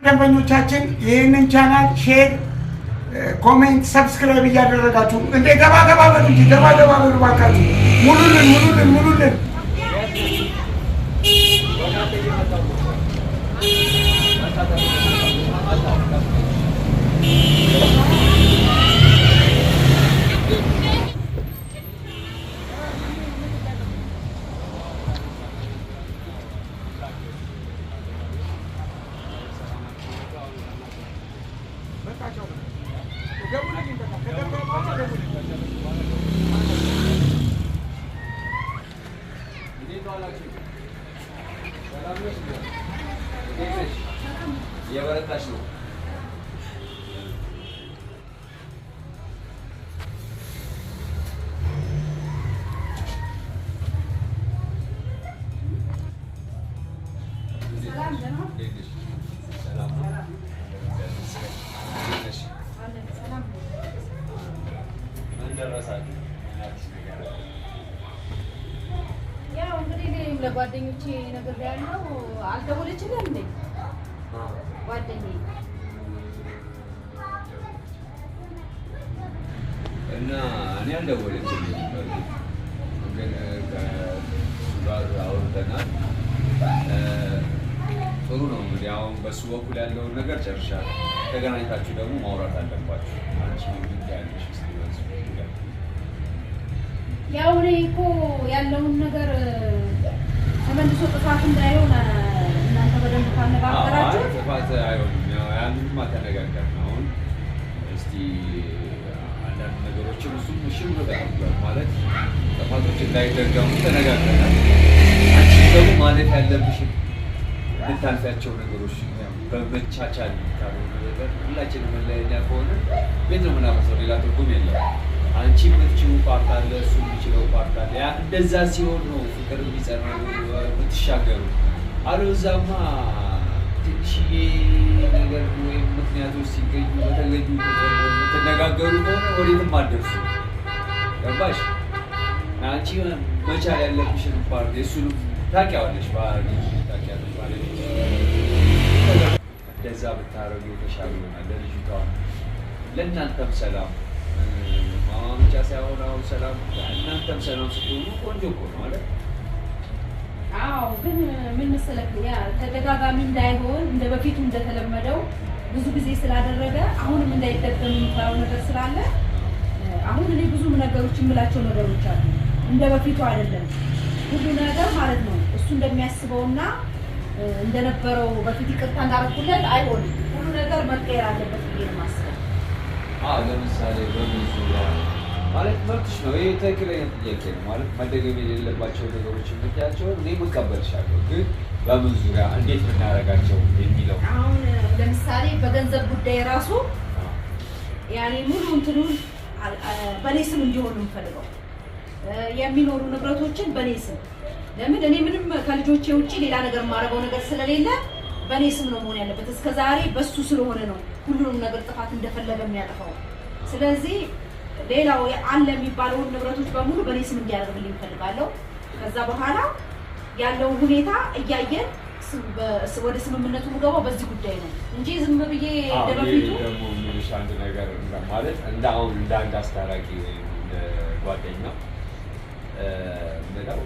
ደንበኞቻችን ይህንን channel share፣ comment፣ subscribe እያደረጋችሁ እንደ ገባ ገባ በሉ እንጂ ገባ ገባ በሉ እባካችሁ። ሙሉልን ሙሉልን ሙሉልን። እየበረታሽ ነው። ያው እንግዲህ እኔም ለጓደኞቼ ነግሬያለሁ። አልደወለችልህም እንዴ ጓደኛዬ? እና እኔ አልደወለችልኝም። በእርግጥ ግን ከእሱ ጋር አውርተናል። ጥሩ ነው እንግዲህ አሁን በሱ በኩል ያለውን ነገር ጨርሻለሁ። ተገናኝታችሁ ደግሞ ማውራት አለባችሁ። አንቺ ምን ትያለሽ? እስኪ በሱ ዙሪያ። ያው እኔ እኮ ያለውን ነገር ተመልሶ ጥፋት እንዳይሆን እናንተ በደንብ ካነጋገራችሁ አይ ጥፋት አይሆንም። ያው ያንንማ ተነጋገርን። አሁን እስቲ አንዳንድ ነገሮችን እሱም እሺ ብሎ ተቀብሏል። ማለት ጥፋቶች እንዳይደገሙ ተነጋግረናል። አንቺ ደግሞ ማለፍ ያለብሽን የምታልፊያቸው ነገሮች በመቻቻል ካልሆነ በቀር ሁላችንም መለያኛ ከሆነ ቤት ነው የምናፈርሰው። ሌላ ትርጉም የለም። አንቺ የምትችይው part አለ፣ እሱ የሚችለው part አለ። ያ እንደዛ ሲሆን ነው ፍቅር የሚጸናው የምትሻገሩ። አለበለዚያማ ትንሽዬ ነገር ወይም ምክንያቶች ሲገኙ በተገኙ ቁጥር የምትነጋገሩ ከሆነ ወዴትም አትደርሱ። ገባሽ? አንቺ መቻል ያለብሽን part የእሱንም ታውቂዋለሽ፣ ባህሪ ታውቂያለሽ፣ ባለቤትሽ እንደዛ ብታረጉ የተሻለ ይሆናል። ለልጅቷ ለእናንተም ሰላም ማማ ብቻ ሳይሆን አሁን ሰላም እናንተም ሰላም ስትሆኑ ቆንጆ እኮ ነው አይደል? አዎ ግን ምን መሰለህ፣ ያ ተደጋጋሚ እንዳይሆን እንደ በፊቱ እንደተለመደው ብዙ ጊዜ ስላደረገ አሁንም እንዳይደገም የምፈራው ነገር ስላለ አሁን እኔ ብዙ ነገሮች የምላቸው ነገሮች አሉ። እንደ በፊቱ አይደለም ሁሉ ነገር ማለት ነው። እሱ እንደሚያስበውና እንደነበረው በፊት ይቅርታ እንዳደረኩለት አይሆንም። ሁሉ ነገር መቀየር አለበት ብዬ ነው የማስበው። አዎ ለምሳሌ በምን ዙሪያ ማለት መብትሽ ነው። ይሄ ትክክለኛ ጥያቄ ነው። ማለት መደገም የሌለባቸው ነገሮች የምትያቸውን እኔ እቀበልሻለሁ። ግን በምን ዙሪያ እንዴት ብናደርጋቸው የሚለው አሁን ለምሳሌ በገንዘብ ጉዳይ ራሱ ያኔ ሙሉ እንትኑን በእኔ ስም እንዲሆን ነው የምፈልገው። የሚኖሩ ንብረቶችን በእኔ ስም። ለምን እኔ ምንም ከልጆቼ ውጪ ሌላ ነገር የማደርገው ነገር ስለሌለ በእኔ ስም ነው መሆን ያለበት። እስከ ዛሬ በሱ ስለሆነ ነው ሁሉንም ነገር ጥፋት እንደፈለገ የሚያጠፋው። ስለዚህ ሌላው አለ የሚባለውን ንብረቶች በሙሉ በእኔ ስም እንዲያደርግልኝ እፈልጋለሁ። ከዛ በኋላ ያለውን ሁኔታ እያየን ወደ ስምምነቱ የምገባው በዚህ ጉዳይ ነው እንጂ ዝም ብዬ እንደ በፊቱ ደግሞ የምልሽ አንድ ነገር ማለት እንደ አሁን እንደ አንድ አስታራቂ ወይም እንደ ጓደኛ ምለው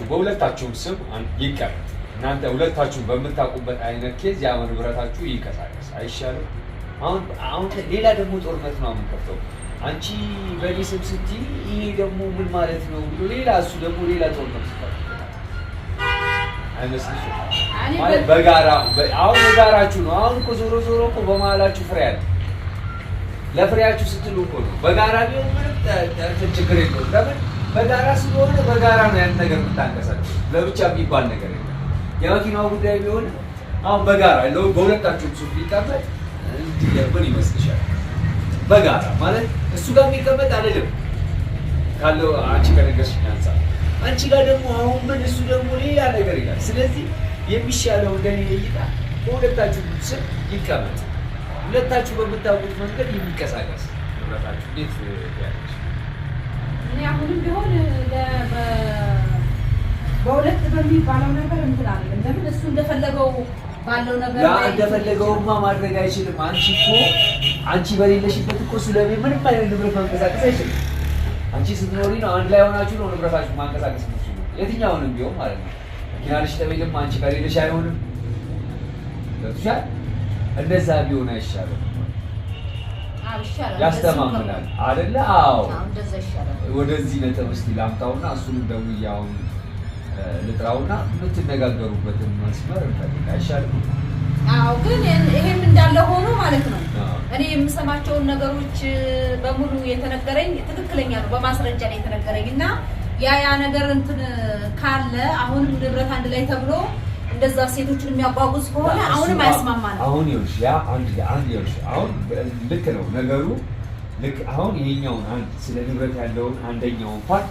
በሁለታችሁም ስም ይቀመጥ። እናንተ ሁለታችሁም በምታውቁበት አይነት case ያ ንብረታችሁ ይንቀሳቀስ አይሻልም? አሁን አሁን ሌላ ደግሞ ጦርነት ነው የምንከፍተው። አንቺ በእኔ ስም ስትይ ይሄ ደግሞ ምን ማለት ነው ብሎ ሌላ እሱ ደግሞ ሌላ ጦርነት ይከፍትበታል። አይመስልሽም? ማለት በጋራ አሁን የጋራችሁ ነው። አሁን እኮ ዞሮ ዞሮ እኮ በመሀላችሁ ፍሬ አለ። ለፍሬያችሁ ስትሉ እኮ ነው። በጋራ ቢሆን ምንም እንትን ችግር የለውም። ለምን በጋራ ስለሆነ በጋራ ነው ያን ነገር የምታንቀሳቅሱት። ለብቻ የሚባል ነገር የለም። የመኪናው ጉዳይ ቢሆን አሁን በጋራ በሁለታችሁም ሱፍ ቢቀመጥ እንዲህ ምን ይመስልሻል? በጋራ ማለት እሱ ጋር የሚቀመጥ አይደለም ካለው አንቺ ከነገርሽኝ አንፃር አንቺ ጋር ደግሞ አሁን ምን እሱ ደግሞ ሌላ ነገር ይላል። ስለዚህ የሚሻለው እንደኔ እይታ በሁለታችሁ ስም ይቀመጥ፣ ሁለታችሁ በምታውቁት መንገድ የሚንቀሳቀስ ንብረታችሁ። እንዴት ያለች እኔ አሁንም ቢሆን በሁለት በሚባለው ነገር እንትን አለ። ለምን እሱ እንደፈለገው ባለው ነገር ያ ላይ እንደፈለገውማ ማድረግ አይችልም። አንቺ እኮ አንቺ በሌለሽበት እኮ እሱ ለቤት ምንም አይነት ንብረት ማንቀሳቀስ አይችልም። አንቺ ስትኖሪ ነው፣ አንድ ላይ ሆናችሁ ነው ንብረታችሁ ማንቀሳቀስ የምትችሉ፣ የትኛውንም ቢሆን ማለት ነው። መኪና ልሽጥ ቢልም አንቺ ከሌለሽ አይሆንም። ገብቶሻል? እንደዛ ቢሆን አይሻልም? አዎ ይሻላል። ያስተማምናል አይደለ? አዎ። አዎ እንደዛ ይሻላል። ወደዚህ ነጥብ እስቲ ላምጣውና እሱንም ደውዬ አሁን ልጥራውና የምትነጋገሩበትን መስመር እንፈልግ አይሻልም? አዎ ግን ይሄም እንዳለ ሆኖ ማለት ነው አዎ። እኔ የምሰማቸውን ነገሮች በሙሉ የተነገረኝ ትክክለኛ ነው፣ በማስረጃ ነው የተነገረኝ። እና ያ ያ ነገር እንትን ካለ አሁንም ንብረት አንድ ላይ ተብሎ እንደዛ ሴቶችን የሚያጓጉዝ ከሆነ አሁንም አያስማማ ነው። አሁን ይኸውልሽ ያ አንድ አንድ ይኸውልሽ አሁን ልክ ነው ነገሩ። ልክ አሁን ይሄኛውን አንድ ስለ ንብረት ያለውን አንደኛውን part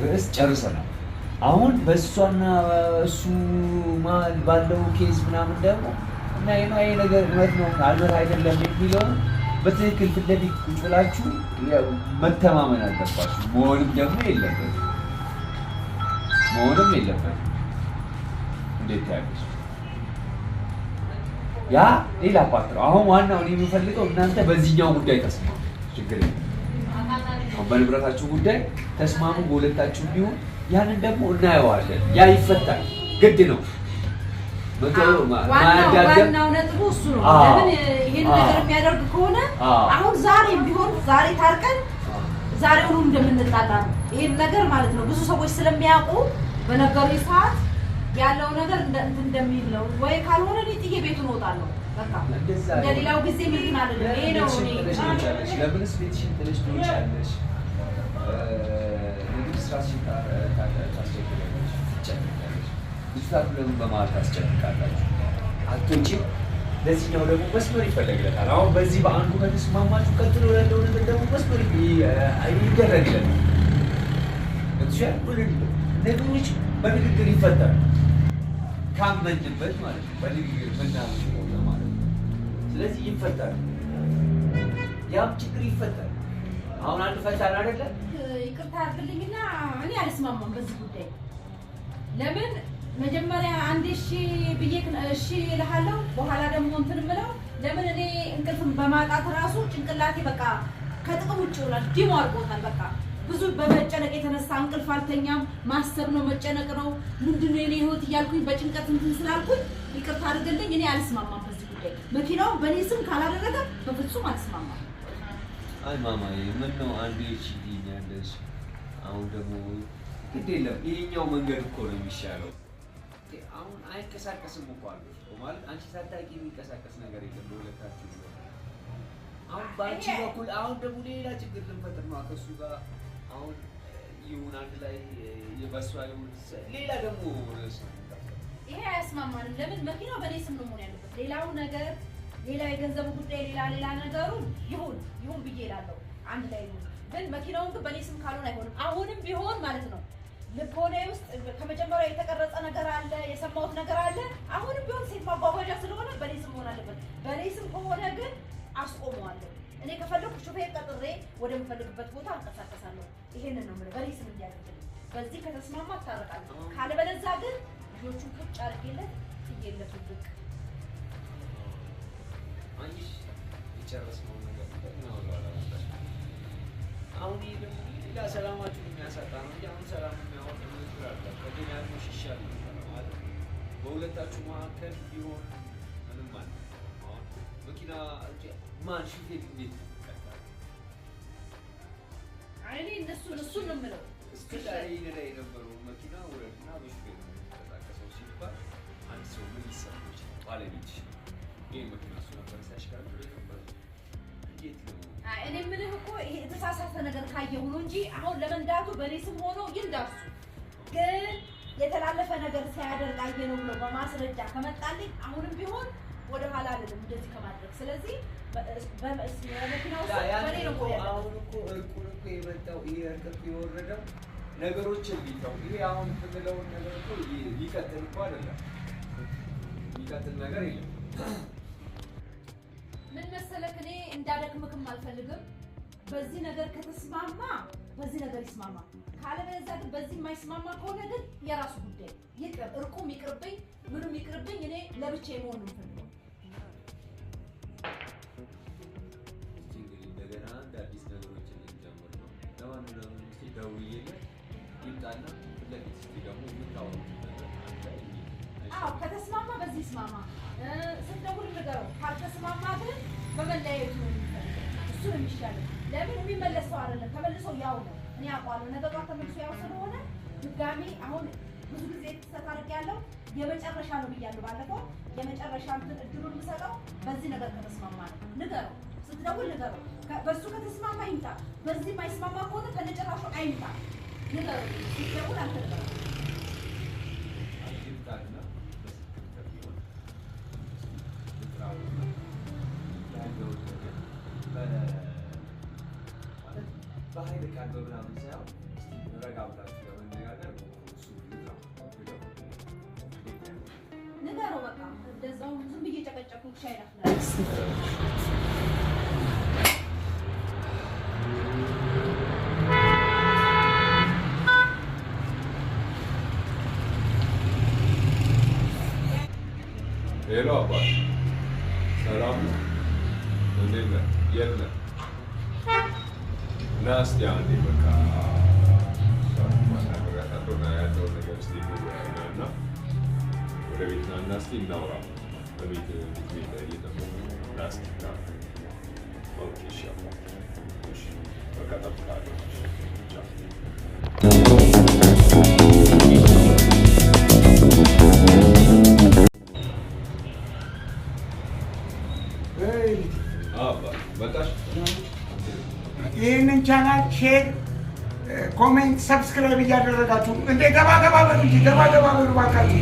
ርዕስ ጨርሰናል። አሁን በእሷና እሱ መሀል ባለው case ምናምን ደግሞ እና ይሄ ነው ይሄ ነገር እውነት ነው አልበት አይደለም የሚለውን በትክክል ፊት ለፊት ቁጭ ብላችሁ ያው መተማመን አለባችሁ። መሆንም ደግሞ የለበትም መሆንም የለበትም። እንዴት ታያለሽ? ያ ሌላ part ነው። አሁን ዋናው እኔ የምፈልገው እናንተ በዚህኛው ጉዳይ ተስማሙ። ችግር የለም። አሁን በንብረታችሁ ጉዳይ ተስማሙ፣ በሁለታችሁ ቢሆን ያንን ደግሞ እናየዋለን። ያ ይፈታል፣ ግድ ነው። ዋናው ማያዳግም ዋናው ነጥቡ እሱ ነው። አዎ። ለምን ይሄን አዎ። ነገር የሚያደርግ ከሆነ አዎ። አሁን ዛሬም ቢሆን ዛሬ ታርቀን ዛሬውኑ እንደምንጣላ ነው። ይሄን ነገር ማለት ነው ብዙ ሰዎች ስለሚያውቁ በነገሩኝ ሰዓት ያለው ነገር እንደ እንትን እንደሚል ነው። ወይ ካልሆነ እኔ ጥዬ ቤቱን እወጣለሁ። በቃ እንደዛ እንደ ሌላው ጊዜ ምንትን አይደለም። ይሄ ነው ቤትሽን እኔ ጥለሽ ትወጫለሽ? ለምንስ ቤትሽን ጥለሽ ትወጫለሽ? ለምንስ ራስሽን ታስቸግሪያለሽ? ትጨነቂያለሽ? ልጅቷን ለምን በመሀል ታስጨንቃላችሁ? አትወጪም። ለዚህኛው ደግሞ መስመር ይፈለግለታል። አሁን በዚህ በአንዱ ከተስማማችሁ ቀጥሎ ያለው ነገር ደግሞ መስመር ይደረግለታል። ገብቶሻል? ነገሮች በንግግር ይፈታሉ። ካመንበት ማለት ነው። በንግግር ምናምን ከሆነ ማለት ነው። ስለዚህ ይፈታል። ያም ችግር ይፈታል። አሁን አንድ ፈታን አይደለ? ይቅርታ አድርግልኝና እኔ አልስማማም በዚህ ጉዳይ። ለምን መጀመሪያ አንዴ እሺ ብዬ እሺ እልሃለሁ፣ በኋላ ደግሞ እንትን የምለው ለምን እኔ እንቅልፍን በማጣት ራሱ ጭንቅላቴ በቃ ከጥቅም ውጭ ይሆናል። ዲሞ አድርጎታል። በቃ ብዙ በመጨነቅ የተነሳ እንቅልፍ አልተኛም። ማሰብ ነው መጨነቅ ነው ምንድን ነው የኔ ህይወት እያልኩኝ በጭንቀት እንትን ስላልኩኝ ይቅርታ አድርግልኝ፣ እኔ አልስማማም በዚህ ጉዳይ። መኪናውን በእኔ ስም ካላደረገ በፍጹም አልስማማም። አይ ማማዬ፣ ምን ነው አንዴ እሺ ትይኛለሽ፣ አሁን ደግሞ ግድ የለም ይሄኛው መንገድ እኮ ነው የሚሻለው። አሁን አይንቀሳቀስም እኮ አልኩሽ እኮ። ማለት አንቺ ሳታውቂ የሚንቀሳቀስ ነገር የለም በሁለታችሁ ቢሆን። አሁን በአንቺ በኩል አሁን ደግሞ ሌላ ችግር ልንፈጥር ነው ከእሱ ጋር። አሁን ይሁን አንድ ላይ በእሷ ይሁን ሌላ ደግሞ ርዕስ ነው የሚፈጠረው። ይሄ አያስማማንም። ለምን መኪናው በእኔ ስም ነው መሆን ያለበት። ሌላው ነገር ሌላ የገንዘቡ ጉዳይ ሌላ ሌላ ነገሩ ይሁን ይሁን ብዬ እላለሁ፣ አንድ ላይ ይሁን። ግን መኪናውን ግን በእኔ ስም ካልሆነ አይሆንም። አሁንም ቢሆን ማለት ነው ልቦናዬ ውስጥ ከመጀመሪያው የተቀረጸ ነገር አለ፣ የሰማሁት ነገር አለ። አሁንም ቢሆን ሴት ማጓጓዣ ስለሆነ በእኔ ስም መሆን አለበት። በእኔ ስም ከሆነ ግን አስቆመዋለሁ። እኔ ከፈለኩ ሾፌር ቀጥሬ ወደምፈልግበት ቦታ አንቀሳቀሳለሁ። ይሄንን ነው የምለው፣ በእኔ ስም እንዲያደርግልኝ። በዚህ ከተስማማ እታረቃለሁ። ካለበለዚያ ግን ልጆቹን ቁጭ አድርጌለት ጥዬለት ውድቅ። አንቺ የጨረስነውን ነገር እንደገና ወደኋላ መጣሽ። አሁን ይሄ ደግሞ ሌላ ሰላማችሁን የሚያሳጣ ነው እንጂ አሁን ሰላም የሚያወርድ ንግግር አለ። ቅድም ያልኩሽ ይሻል ነበረ ማለት ነው። በሁለታችሁ መካከል ቢሆን ምንም አልነበረም። አሁን መኪና ማን ሹፌር እንዴት ነው የሚቀጣው? እኔ እነሱን እሱን ነው የምለው። እስከ ዛሬ ይነዳ የነበረውን መኪና ውረድና በሹፌር ነው የሚንቀሳቀሰው ሲባል አንድ ሰው ምን ሊሰማው ይችላል? ባለቤትሽ ነው። ይሄ መኪና እሱ ነበር ሲያሽከረክር የነበረው። እንዴት ነው? አይ እኔ የምልህ እኮ ይሄ የተሳሳተ ነገር ካየሁ ነው እንጂ አሁን ለመንዳቱ በእኔ ስም ሆኖ ይንዳሱ፣ ግን የተላለፈ ነገር ሲያደርግ አየነው ብሎ በማስረጃ ከመጣልኝ አሁንም ቢሆን ወደ ኋላ አልልም እንደዚህ ከማድረግ። ስለዚህ በመኪናው ስም በእኔ ነው መሆን ያለበት። አሁን እኮ እርቁን እኮ የመጣው ይሄ እርቅ እኮ የወረደው ነገሮችን ሊተው ይሄ አሁን የምንለውን ነገር እኮ ሊቀጥል እኮ አይደለም። የሚቀጥል ነገር የለም። ምን መሰለክ፣ እኔ እንዳደክምክም አልፈልግም። በዚህ ነገር ከተስማማ በዚህ ነገር ይስማማ። ካለበለዚያ ግን በዚህ የማይስማማ ከሆነ ግን የራሱ ጉዳይ ይቅር፣ እርቁም ይቅርብኝ፣ ምኑም ይቅርብኝ። እኔ ለብቻዬ መሆን ነው የምፈልገው። እስቲ እንግዲህ እንደገና አንድ አዲስ ነገሮችን ልንጀምር ነው። ለማንኛውም እስቲ ደውዬለት ይምጣና ፊት ለፊት እስቲ ደግሞ የምታወሩት ነገር አንድ ላይ እንይ። አዎ ከተስማማ በዚህ ይስማማ። ስትደውል ንገረው። ካልተስማማ ግን በመለያየቱ ነው የሚፈልገው። እሱ ነው የሚሻለው። ለምን የሚመለስ ሰው አይደለም። ተመልሶ ያው ነው። እኔ አውቀዋለሁ። ነገ ጧት ተመልሶ ያው ስለሆነ ድጋሚ አሁን ብዙ ጊዜ ስህተት አድርጌያለሁ። የመጨረሻ ነው ብያለሁ ባለፈው። የመጨረሻ እንትን እድሉን የምሰጠው በዚህ ነገር ከተስማማ ነው። ንገረው፣ ስትደውል ንገረው። በእሱ ከተስማማ ይምጣ። በዚህ የማይስማማ ከሆነ ከነጭራሹ አይምጣ። ንገረው፣ ስትደውል አንተ ንገረው። ይምጣና በስልክም ከሚሆን እስቲ ልጥራውና ያለውን ነገር ማለት በኃይል ቃል በምናምን ሳይሆን እስቲ ረጋ ብላችሁ ለመነጋገር ሞክሩ። እሱ ልጥራው ልደውል። ንገረው በቃ። እንደዛው ዝም ብዬ ጨቀጨኩ። ሻይ ላፍላ። Hello አባት፣ ሰላም ነው? እንዴት ነህ? የት ነህ? ና እስቲ አንዴ በቃ እሷን ማናገራታለሁ እና ያለውን ነገር እስቲ እንወያይ ና እና ወደ ቤት ና እና እስቲ እናውራ። በቤት ቤት ቤት ላይ እየጠበኩህ ነው። ና እስቲ ና። Okay፣ እሺ አባት፣ እሺ በቃ እጠብቅሃለሁ። እሺ፣ ቻው። እይ ልጄ፣ አባት መጣሽ? ይህንን channel share፣ comment፣ subscribe እያደረጋችሁ እንዴ ገባ ገባ በሉ እንጂ ገባ ገባ በሉ ባካችሁ።